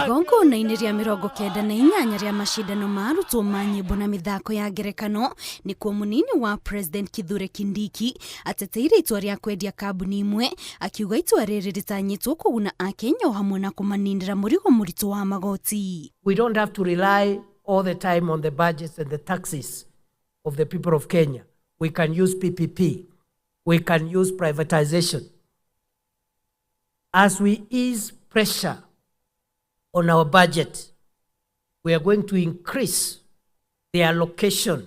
Igongona-inĩ rĩa 98 rĩa macindano ma arutwo ma nyĩmbo na mĩthako ya ngerekano nĩkuo mũnini wa President Kithure Kindiki ateteire itua rĩa kwendia kambuni imwe, akiuga itua rĩrĩ rĩtanyĩtwo kũguna Akenya o hamwe na kũmaninĩra mũrigo mũritũ wa magoti. We don't have to rely all the time on the budgets and the taxes of the people of Kenya. We can use PPP. We can use privatization. As we ease pressure on our budget, we are going to increase the allocation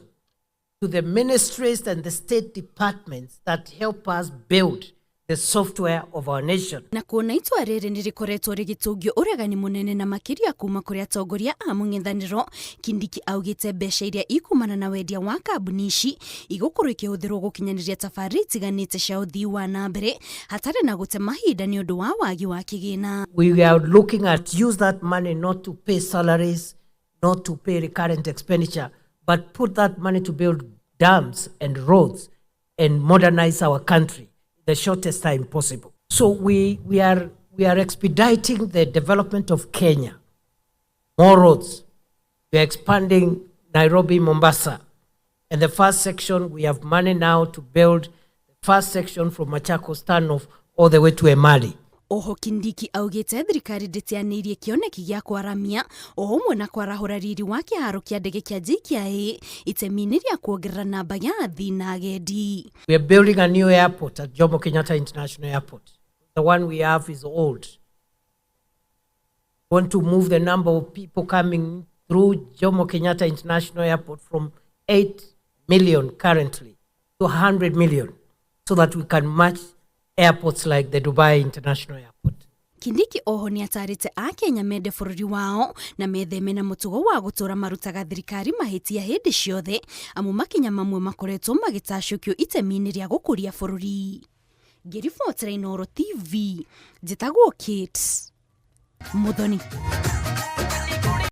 to the ministries and the state departments that help us build the software of our nation. Na kuona itua rĩrĩ nĩ rĩkoretwo rĩgĩtũngio ũregani mũnene na makĩria kuma kũrĩ atongoria a mũng'ethanĩro, Kindiki augĩte mbeca iria ikumana na wendia wa kambuni ici igũkorwo ikĩhũthĩrwo gũkinyanĩria tabarĩra itiganĩte cia ũthii wa na mbere hatarĩ na gũte mahinda nĩ ũndũ wa wagi wa kĩgĩna. We are looking at use that money not to pay salaries, not to pay recurrent expenditure, but put that money to build dams and roads and modernize our country in the shortest time possible. So we are expediting the development of Kenya. More roads. We are expanding Nairobi, Mombasa. And the first section, we have money now to build the first section from Machakos Turnoff all the way to Emali. Oho Kindiki augĩte thirikari ndĩteanĩirie kĩoneki gĩa kwaramia o ũmwe na kwarahũra riri wa kĩharo kĩa ndege kĩa JKIA itemi-inĩ rĩa kuongerera namba ya athii na agendi. We are building a new airport at Jomo Kenyatta International Airport. The one we have is old. We want to move the number of people coming through Jomo Kenyatta International Airport from 8 million currently to 100 million so that we can match airports like the Dubai International Airport. Kindiki oho nĩ atarĩte Akenya mende bũrũri wao na metheme na mũtugo wa gũtũra marutaga thirikari mahĩtia hĩndĩ ciothe, amu makinya mamwe makoretwo magĩtacũkio itemi-inĩ rĩa gũkũria bũrũri. Ngĩribotera Inooro TV, njĩtagwo Kate Muthoni.